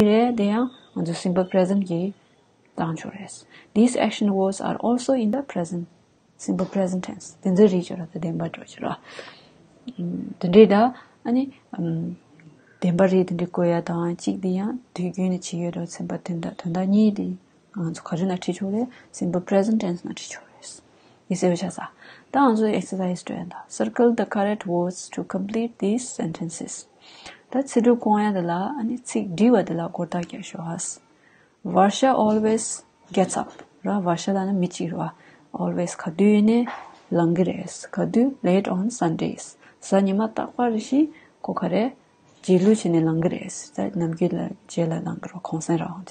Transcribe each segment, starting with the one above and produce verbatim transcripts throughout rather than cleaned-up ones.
རེད། དེ་ཡང་ང་ཚོ་simple present གྱི་བཏང་ཆོག་རེད། These action words are also in the present, simple present tense. དེ་ཚོ་རེད་ཆོག་ར། ད་བདེན་པ་འགྲོ་ཆོག་ར། དེ་འདྲའི་ད་ཨ་ནི་བདེན་པ་རེད། དེ་འདྲའི་བཀོད་ཡ་དང་གཅིག་དེ་ཡང་དུས་རྒྱུན་ནས་བྱེད་ཡོད་རེད། ཚན་པ་དོན་དག་དོན་དག་གཉིས་དེ་ང་ཚོ་ག་རེ་ན་བྲིས་ཆོག་རེད། Simple present tense ན་བྲིས་ཆོག་རེད། ཡིན་ཟེར་བ་ཆགས་ས། ད་ང་ཚོ་exercise འགྲོ་ཡ་ད། Circle the correct words to complete these sentences. ད་ཚིག་གྲུབ་བསྐོང་ཡ་དེ་ལ་ཨ་ནི་ཚིག་འབྲི་བ་དེ་ལ་སྐོར་རྟགས་རྒྱག་ཤོག་ཨ། Varsha always gets up ར། Varsha ལབ་ན་མི་གཅིག་རེད་བ། Always ག་དུས་ཡིན་ནའི་ལངས་ཀྱི་རེད། ག་དུས། Late on Sundays. གཟའ་ཉི་མ་རྟག་པར་ཞིག་ཁོ་ག་རེ་རྗེས་ལུས་བྱས་ནས་ལངས་ཀྱི་རེད། ད་ནམ་རྒྱུན་ལ་རྗེས་ལ་ལངས་ཀྱི་རེད། གུང་སེང་རག་འོང་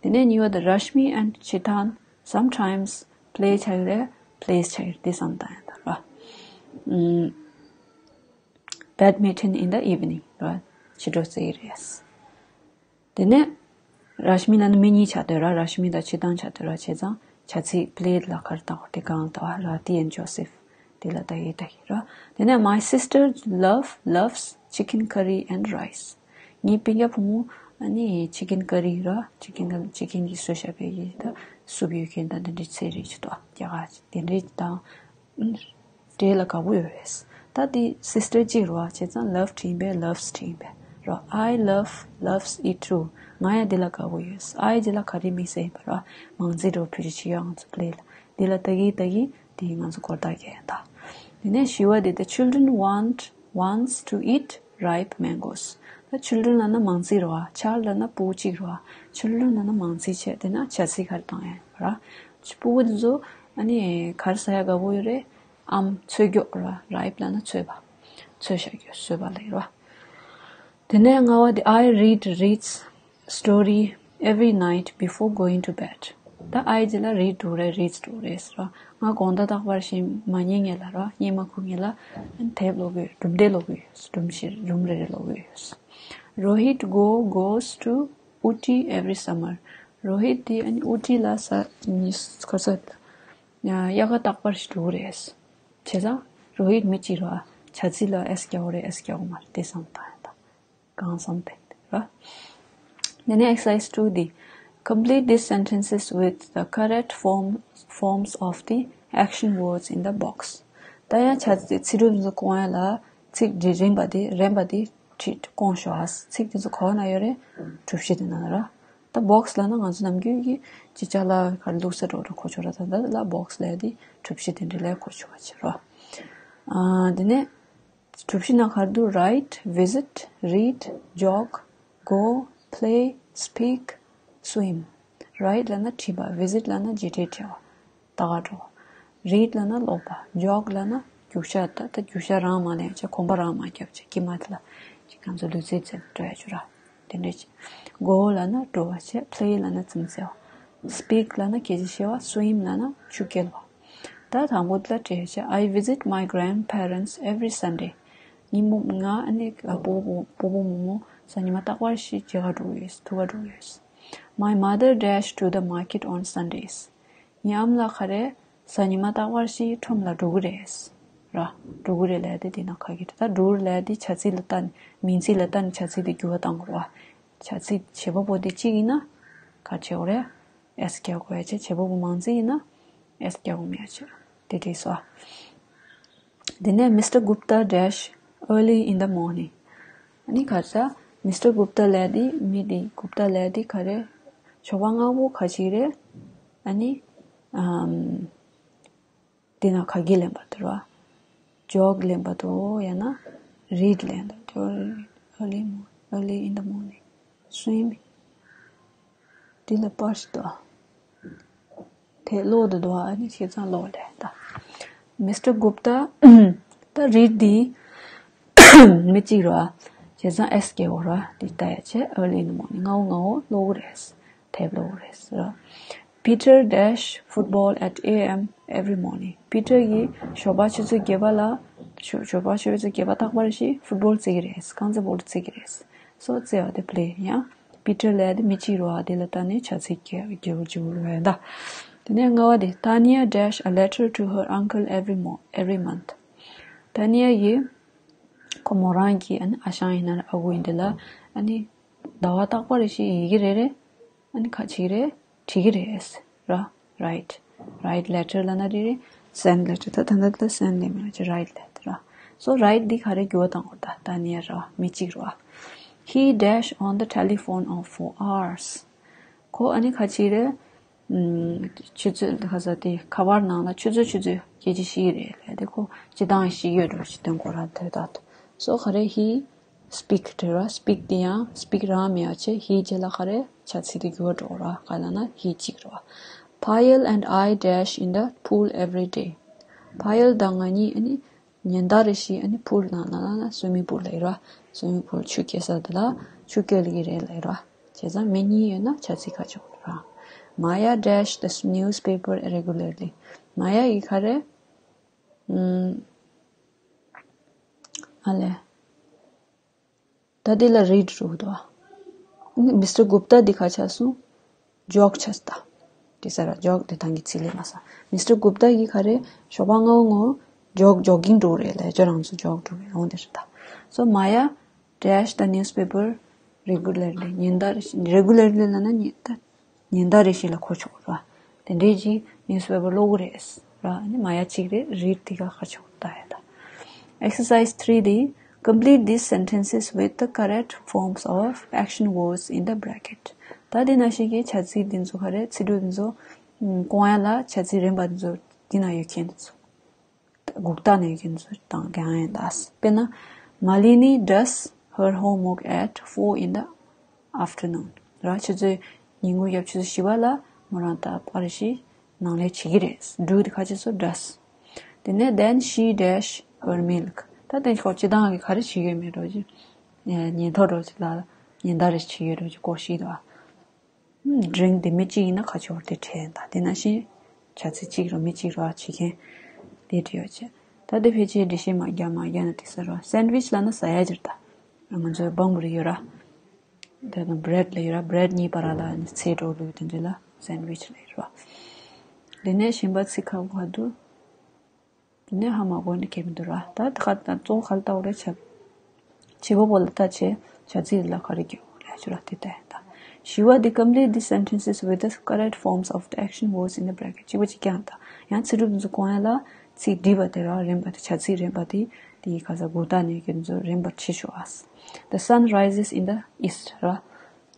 དེ། དེ་ནས་གཉིས་པ་དེ། Rashmi and Chetan sometimes play ཆགས་ཀྱི་རེད། Plays ཆགས་ཀྱི་རེད། དེ་བསམ་བཏང་ཡ་ད་ར། ཨམ། Badminton in the evening ར། ཕྱི་དྲོ་རྩེ་གི་རེད། དེ་ནས་ར་ཤི་མི་ལབ་ན་མི་གཉིས་ཆགས་སྡོད་ར། ར་ཤི་མི་དང་ཆི་ཏང་ཆགས་སྡོད་ར། བྱས་ཙང་བྱ་ཚིག་play ལ་ག་རེ་བཏགས་དེ་གང་ལྟ་བ། Rati and Joseph དེ་ལ་བཏགས་ཡིན་བཏགས་ཡིན་ར། དེ་ནས་My sister love loves chicken curry and rice. ངའི་སྤུན་ཀྱག་བུ་མོ་ཨ་ནི་chicken curry ར། chicken chicken གྱིས་བཟོས་བཞག་པའི་ཡི་ད་སུབ་ཡོད་མཁན་དང་དེ་འདྲའི་ཚལ་རིགས་ཅིག་འདུག་རྒྱ་གར་དེ་འདྲའི་དང་། འབྲས་ལ་དགའ་པོ་ཡོད་རེད། ད་དེ་sister གཅིག་རེད་བ། བྱས་ཙང་love བྲིས་པས་loves བྲིས་པས་རོ། I love loves it too. ང་ཡང་འདི་ལ་དགའ་པོ་ཡོད། I འདི་ལ་ག་རེ་དམིགས་བསལ་ཡིན་པ་རོ། མང་ཚིག་འདྲ་བོ་བེད་སྤྱོད་བྱེད་ཡག་ང་ཚོ་play ལ། འདི་ལ་ལྟ་གི་ལྟ་གི་དེ་ང་ཚོ་སྐོར་རྟགས་རྒྱག་ཡག་ད། དེ་ནས་བཞི་བ་དེ། The children want wants to eat ripe mangoes. ད་children ལབ་ན་མང་ཚིག་རེད་བ། Child ལབ་ན་སྤུ་གུ་གཅིག་རེད་བ། Children ལབ་ན་མང་ཚིག་བྱས། དེ་ན་བྱ་ཚིག་ག་རེ་བཏང་ཡག་ཡིན་པ་ར། སྤུ་གུ་འདི་ཚོ་ཨ་ནི་ག་རེ་ཟ་ཡག་དགའ་པོ་ཡོད་རེད། ཨམ། ཚོས་རྒྱུ་ར། Ripe ལབ་ན་ཚོས་པ། ཚོས་བཞག་རྒྱུ། ཚོས་པ་ལབ་ཡོད་ར། དེ་ནས་ལྔ་བ་དེ། I read Reed's story every night before going to bed. ད་I འདི་ལ་read འགྲོ་རེད། Reed's འགྲོ་རེད་ཟེར་ར། ང་དགོང་དག་རྟག་པར་ཞིག་མ་ཉལ་སྔོན་ལ་ར། གཉིད་མ་ཁུག་སྔོན་ལ་དེབ་ཀློག་གི་ཡོད། གྲུབ་འབྲས་ཀློག་གི་ཡོད། གྲུབ་ཞིག་གྲུབ་རེ་རེ་ཀློག་གི་ཡོད། Rohit go goes to Ooty every summer. Rohit དེ་ཨ་ནི་Ooty ལ་ས་ག་ས་དབྱར་ཁ་རྟག་པར་ཞིག་འགྲོ་གི་རེད། བྱས་ཙང་Rohit མི་གཅིག་རེད་བ། བྱ་ཚིག་ལ་S རྒྱག་དགོས་རེད། S རྒྱག་དགོས་མ་རེད། དེ་བསམ་བཏང་ཡག་ད། གང་བསམ་དེ་ར། དེ་ནས་exercise two འདི། Complete these sentences with the correct form forms of the action words in the box. ད་ཡང་བྱ་ཚིག་ཚིག་གྲུབ་འདི་བསྐོང་ཡག་ལ་ཚིག་འབྲི་རན་པ་དེ་རན་པ་དེ་བྲིས་བསྐོང་ཤོག་ཨ། ཚིག་དེ་ཚོ་ག་བ་ན་ཡོད་རེད། གྲུ་བཞི་དེ་ནང་ལ་ར། ད་box ལབ་ན་ང་ཚོ་ནམ་རྒྱུན་གྱི་ཅི་ཅ་ལག་ག་རེ་བླུགས་ས་འདྲ་བོ་འདྲ་གོ་ཆོག་ར། ད་ད་ལ་box ལབ་ཡག་དེ་གྲུ་བཞི་དེ་འདྲ་ལ་གོ་ཆོག་པ་བྱེད་རོགས། ཨ། དེ་ནས་གྲུ་བཞི་ནང་ག་རེ་འདུག write, visit, read, jog, go, play, speak, swim. Write ལབ་ན་བྲིས་པ། visit ལབ་ན་མཇལ་འཕྲད་བྱ་བ། ལྟ་ག་འགྲོ། read ལབ་ན་ཀློག་པ། jog ལབ་ན་རྒྱུག་ཤར། ད་ད་རྒྱུག་ཤར་རང་མ་ལེན་བྱས། གོམ་པ་རང་མ་རྒྱབ་བྱས། དཀྱིལ་མ་དེ་ལ་ཅིག་ང་ཚོ་ལུས་རྩལ་རྩེད་འགྲོ་ཡག་ཅིག་ར། དེ་འདྲ་བྱས། go ལབ་ན་འགྲོ་བ་བྱས། play ལབ་ན་རྩེད་མོ་རྩེ་བ། speak ལབ་ན་སྐད་ཆ་བཤད་པ། swim ལབ་ན་ཆུ་བསྐྱལ་བ། ད་དང་པོ་དེ་ལ་འགྲེལ་བཤད། I visit my grandparents every Sunday. ངའི་རྨོ། ང་ཨ་ནི་སྤོ་བོ་སྤོ་བོ་རྨོ་མོ་གཟའ་ཉི་མ་རྟག་པར་ཞིག་མཇལ་ག་འགྲོ་གི་ཡོད། ཐུག་ག་འགྲོ་གི་ཡོད། My mother dash to the market on Sundays. ངའི་ཨ་མ་ལགས་ག་རེ་གཟའ་ཉི་མ་རྟག་པར་ཞིག་ཁྲོམ་ལ་འགྲོ་གི་རེད་ར། འགྲོ་གི་རེད་ལབ་ཡག་དེ་དེ་ནང་ག་གི་རེད། ད་འགྲོ་གི་རེད་ལབ་ཡག་དེ་བྱ་ཚིག་ལ་བལྟས་ནས། མིང་ཚིག་ལ་བལྟས་ནས་བྱ་ཚིག་དེ་འགྱུར་བ་གཏང་དགོས་རེད་བ། བྱ་ཚིག་བྱེད་པ་པོ་དེ་གཅིག་ཡིན་ན་ག་རེ་བྱེད་དགོས་རེད། S རྒྱག་དགོས་ཡག་བྱས། བྱེད་པ་པོ་མང་ཚིག་ཡིན་ན་S རྒྱག་དགོས་མེད་ཡག་བྱས། དེ་འགྲིག་སོང་ཨ། དེ་ནས་Mister Gupta dash early in the morning. ཨ་ནི་ག་རེ་ཟེར། Mister Gupta ལབ་ཡག་དེ་མི་དེ། Gupta ལབ་ཡག་དེ་ག་རེ། ཞོགས་པ་སྔ་པོ་ག་ཅིག་རེད། ཨ་ནི་ཨམ། དེ་ན་ག་གི་ལེན་པ་དེ་རེད་བ། jog ལེན་པ་དེ། ཡང་ན་read ལེན་པ་དེ། early, early in the morning. Swim. དེ་ལ་པར་ཞིག་འདུག་དེ་ཀློག་དེ་འདུག་ཨ་ནི་བྱས་ཙང་ཀློག་ལེ་ད། Mister Gupta ད་read འདི་མི་གཅིག་རེད་བ། བྱས་ཙང་S རྒྱག་དགོས་རེད་བ། དེ་ལྟ་ཡག་བྱས། early in the morning. སྔ་པོ་སྔ་པོ་ཀློག་གི་རེད། དེབ་ཀློག་གི་རེད་ཟེར། Peter dash football at eight A M every morning. Peter གིས་ཞོགས་པ་ཆུ་ཚོད་བརྒྱད་པ་ལ། ཞོགས་ཞོགས་པ་ཆུ་ཚོད་བརྒྱད་པ་རྟག་པར་ཞིག་football རྩེ་གི་རེད། རྐང་རྩེད་སྤོ་ལོ་རྩེ་གི་རེད། སོ་རྩེ་བ་དེ་play ཡང་། Peter ལབ་ཡག་དེ་མི་གཅིག་རེད་བ། དེ་ལ་བལྟས་ནས་བྱ་ཚིག་གི་རྒྱུ་རྒྱུ་རེད་ད། དེ་ནས་ལྔ་པ་དེ། Tanya dash a letter to her uncle every mo- every month. Tanya གིས་ཁོ་མོ་རང་གི་ཨ་ནི་ཨ་ཞང་ཡིན་ན་ཨ་ཁུ་ཡིན་དེ་ལ་ཨ་ནི་ ཟླ་བ་རྟག་པ་རེ་ཞིག་ཡི་གེ་རེ་རེ། ཨ་ནི་ཁ་ཅིག་རེ་བྲིས་ཀྱི་རེད་ར། Write, write letter ལབ་ན་རེ་རེ། Send letter ད་ད་ལྟ་send ལབ་མེད་ཅེ་write ལབ་ར། So write འདི་ག་རེ་འགྱུར་བ་བཏང་དགོས་ད་ད་ནི་ར་མི་གཅིག་ར། He dash on the telephone of four hours. ཁོ་ཨ་ནི་ཁ་ཅིག་རེ། ཆུ་ཚོད་ཁ་ས་དེ་ཁ་པར་ནང་ལ་ཆུ་ཚོད་ཆུ་ཚོད་སྐད་ཆ་བཤད་ཀྱི་རེད་ལབ་དེ་ཁོ་སྤྱི་བཏང་ཞིག་ཡོད་འགྲོ་ཞིག་དོན་གོ་ར་དོད་ད། So ག་རེ་he speak དེ་ར་speak དེ་ཡང་speak རང་མེད་ཡ་ཆེ་he རྗེས་ལ་ག་རེ་བྱ་ཚིག་དེ་འགྱུར་བ་འགྲོ་ར་ག་ལ་ན་he གཅིག་ར། Payal and I dash in the pool every day. Payal དང་ང་གཉིས་ཨ་ནི་ཉིན་ལྟར་རེ་བཞིན་ཨ་ནི་pool ནང་ལ་ན་swimming pool ལ་ཡོད་ར། Swimming pool ཆུ་སྐྱེལ་ས་དེ་ལ་ཆུ་སྐྱེལ་གྱི་རེད་ལ་ཡོད་ར། བྱས་ཙང་མི་གཉིས་ཡོད་ན་བྱ་ཚིག་ཁ་ཆོག་ར། Maya dash the newspaper regularly. མ་ཡ་ཡི་ག་རེ། ཨ་ལས། ད་འདི་ལ་read རུ་འདུག Mister Gupta འདི་ག་ཆགས་སོང་། joke ཆགས་ད། དེ་ས་ར་joke དེ་ཐང་གི་ཚིག་ལས་མ་ས། Mister Gupta གི་ག་རེ་ཞོགས་པ་སྔ་བོ་ངོ་joke jogging འགྲོ་རེད་ལས་ཇོ་རང་ཚོ་joke འགྲོ་རེད་ལོང་དེ་རེད་ད། So Maya dash the newspaper regularly. ཉིན་ལྟར་regularly ལ་ན་ཉིན་ལྟར་ཉིན་ལྟར་རེ་ཞིག་ལ་གོ་ཆོག་ར། དེ་འདྲའི་ཅིག་newspaper ཀློག་གི་རེད་ར། ཨ་ནི་མ་ཡ་གཅིག་རེད་read དེ་ག་ཁ་ཆོག་ད་ཡ་ད། Exercise three དེ། Complete these sentences with the correct forms of action words in the bracket. ད་དེ་ན་ཞིག་གི་བྱ་ཚིག་འདི་ཚོ་ག་རེ་ཚིག་གྲུབ་འདི་ཚོ་བཀོད་ཡ་ལ་བྱ་ཚིག་རན་པ་འདི་ཚོ་འདི་ན་ཡོད་མཁན་འདི་ཚོ། འགུག་རྟགས་ནས་ཡོད་མཁན་ཚོ་དང་རྒྱང་ཡང་འདས། དཔེར་ན། Malini does her homework at four in the afternoon. ར་ཆུ་ཚོད་ཉིན་གུང་ཡབ་ཆུ་ཚོད་བཞི་པ་ལ་མོ་རང་ད་པར་རེ་ཞིག་ནང་ལས་བྱེད་ཀྱི་རེད། do དེ་ཁ་ཆེ་སོ་does. དེ་ནས་then she dash her milk. ད་དེ་ཁོ་སྤྱི་བཏང་གི་ག་རེ་བྱེད་ཀྱི་མེད་འགྲོ་ཅི། ཉིན་ཐོ་འགྲོ་ཅི་ལ་ཉིན་ད་རེ་བྱེད་ཀྱི་འགྲོ་ཅི་ཀོ་ཤི་དོ། drink དེ་མི་གཅིག་ཡིན་ན་ཁ་ཆོར་དེ་དྲན་ད་དེ་ནང་བཞིན་བྱ་ཚིག་གཅིག་རོ་མི་གཅིག་རོ་བྱེད་མཁན་དེ་བྲིས་ཡོད་ཅེ། ད་དེ་ཕལ་ཆེར་འགྲེལ་བཤད་མ་རྒྱག་མ་རྒྱག་ན་དེ་ས་རོ་sandwich ལ་ན་ཟ་ཡ་ཅིག་རེད་ད། ང་ཚོའི་བང་བུ་རེ་ཡོད་ར། དེ་དང་bread ལ་ཡོད་ར་bread གཉིས་བར་ལ་ཚེས་འགྲོ་ལུས་དེ་འདྲ་ལ་sandwich ལ་ཡོད་ར། དེ་ནས་གཞན་པ་ཚིག་ཁ་བ་དུ། དེ་ནས་ཧ་མ་གོ་ནས་ཁེལ་མི་འདུག་ར། ད་ཁ་ད་གཙོ་བོ་ག་རེ་ལྟ་བ་རེད་བྱ། བྱེད་པ་པོ་ལ་ལྟ་བྱས་བྱ་ཚིག་ལ་ག་རེ་རྒྱག་དགོས་རེད་ཅོ་ར་དེ་ལྟ་ཡིན་ད། བཞི་བ་དེ་complete the sentences with the correct forms of the action words in the bracket གཅིག་པ་གཅིག་རྐྱང་ད་ཡང་ཚིག་གྲུབ་འདི་ཚོ་གོང་ཡ་ལ་ཚིག་འབྲི་བ་དེ་ར་རན་པ་དེ་བྱ་ཚིག་རན་པ་དེ་དེ་ཡི་ཁ་ས་གུ་ད་ནས་ཀྱི་འདི་ཚོ་རན་པར་བྱེད་ཤོག་ཨ། The sun rises in the east ར།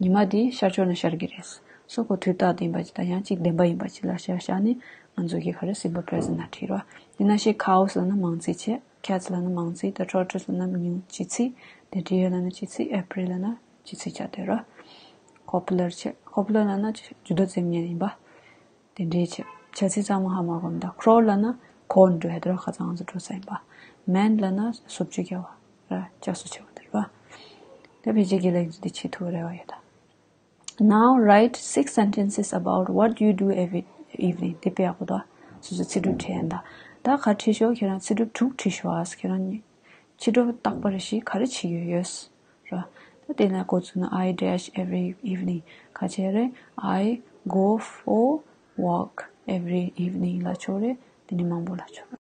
ཉི་མ་འདི་ཤར་ཕྱོགས་ནས་ཤར་གྱི་རེད། སོ་ཁོ་དུས་རྟག་དེ་ཡིན་པ་ཅིག་དང་ཡང་གཅིག་བདེན་པ་ཡིན་པ་ཅིག་ལ་ཤར་ཤར་ནས་ང་ཚོ་གི་ག་རེ་simple present ན་བྲིས་རོགས། དེ་ན་ཞིག་cows ལབ་ན་མང་ཚིག་བྱས། cats ལབ་ན་མང་ཚིག་དང་tortoise ལབ་ན་ཉུང་ཇི་ཚིག་དེ་deer ལབ་ན་ཇི་ཚིག apple ལབ་ན་ཇི་ཚིག་བྱ་དེ་རོ། cobbler བྱས། cobbler ལབ་ན་ཇུ་ཏོ་འཛེམ་མཁན་ཡིན་པ། དེ་འདྲའི་བྱས། བྱ་ཚིག་ཚང་མ་ཧ་མ་གོ་མི་འདུག crow ལབ་ན་གོ་འགྲོ་ཧེ་དོ་ར་ཁ་ཚང་ཚོ་འགྲོ་ས་ཡིན་པ། man ལབ་ན་སོབ་ཅུ་རྒྱག་པ་ར་ལྕགས་སོ་ཆེ་བ་དེ་རེད་པ། དེ་ཕལ་ཆེར་དགེ་ལེགས་འདི་བྱེད་ཐུབ་རེ་བ་ཡོད་ད། Now write six sentences about what you do every evening. དེ་དཔེ་ཡག་པོ་འདུག་སོ་སོའི་ཚིག་གྲུབ་བྲིས་ཡིན་ད། ད་ག་བྲིས་ཤོག་ཁྱེད་རང་ཚིག་གྲུབ་དྲུག་བྲིས་ཤོག་ཨ། ཁྱེད་རང་ཕྱི་དྲོ་རྟག་པར་ཞིག་ག་རེ་བྱེད་ཀྱི་ཡོད་ར། ད་དེ་ན་འགོ་ཚུགས་ན་I dash every evening ག་བྱེད་རེད། I go for walk every evening ལ་ཆོག་རེད། དེ་ནི་མང་པོ་ལ་ཆོག